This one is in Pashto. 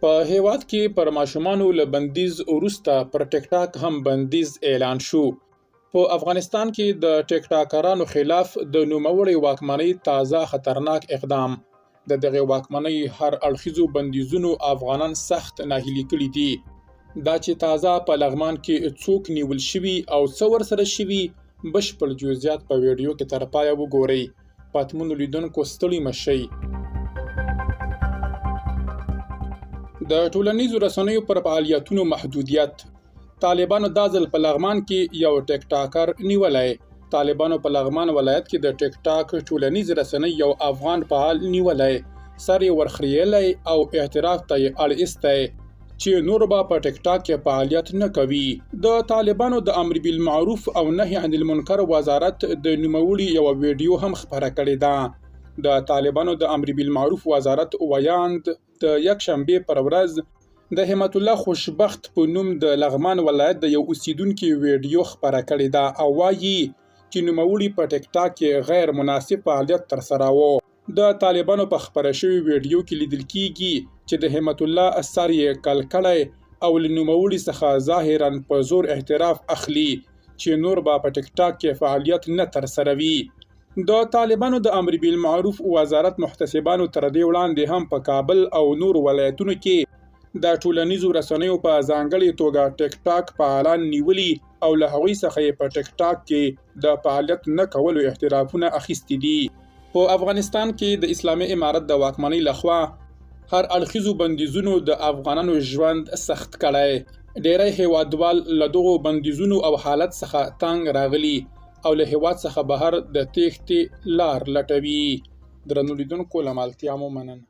په هېواد کې پر ماشومانو له بندیز وروسته پر ټیک ټاک هم بندیز اعلان شو. په افغانستان کې د ټیک ټاکرانو خلاف د نوموړې واکمنۍ تازه خطرناک اقدام. د دغې واکمنۍ هر اړخیزو بندیزونو افغانان سخت ناهیلي کړي دي. دا چې تازه په لغمان کې څوک نیول شوي او څه ورسره شوي، بشپړ جزئیات په ویډیو کې تر پایه وګورئ. پتمنو لیدونکو ستړي مه شئ. د ټولنیزو رسنیو پر فعالیتونو محدودیت. طالبانو دا ځل په لغمان کې یو ټیک ټاکر نیولی. طالبانو په لغمان ولایت کې د ټیک ټاک ټولنیز رسنۍ یو افغان فعال نیولی، سر یې ورخریلی او اعتراف ته یې اړ ایستی چې نور به په ټیک ټاک کې فعالیت نه کوي. د طالبانو د امر بالمعروف او نهی عن المنکر وزارت د نوموړي یوه ویډیو هم خپره کړې ده. د طالبانو د امر بالمعروف وزارت ویاند د یکشنبې پر ورځ د همت الله خوشبخت په نوم د لغمان ولایت د یو اوسیدونکي ویډیو خپره کړې ده او وايي چې نوموړي په ټیک ټاک کې غیر مناسب فعالیت ترسراوه. د طالبانو په خپره شوې ویډیو کې لیدل کیږي چې د همت الله سر یې کل کړی او له نوموړي څخه ظاهراً په زور اعتراف اخلي چې نور به په ټیک ټاک کې فعالیت نه ترسروي. د طالبانو د امر بالمعروف وزارت محتسبانو تر دې وړاندې هم په کابل او نورو ولایتونو کې د ټولنیزو رسنیو په ځانګړې توګه ټیک ټاک فعالان نیولي او له هغوی څخه یې په ټیک ټاک کې د فعالیت نه کولو اعترافونه اخیستي دي. په افغانستان کې د اسلامي امارت د واکمنۍ له خوا هر اړخیزو بندیزونو د افغانانو ژوند سخت کړی. ډیری هیوادوال له دغو بندیزونو او حالت څخه تنګ راغلي او له هیواد څخه بهر د تیښتې لار لټوي. درنو لیدونکو له مالتیا مو مننه.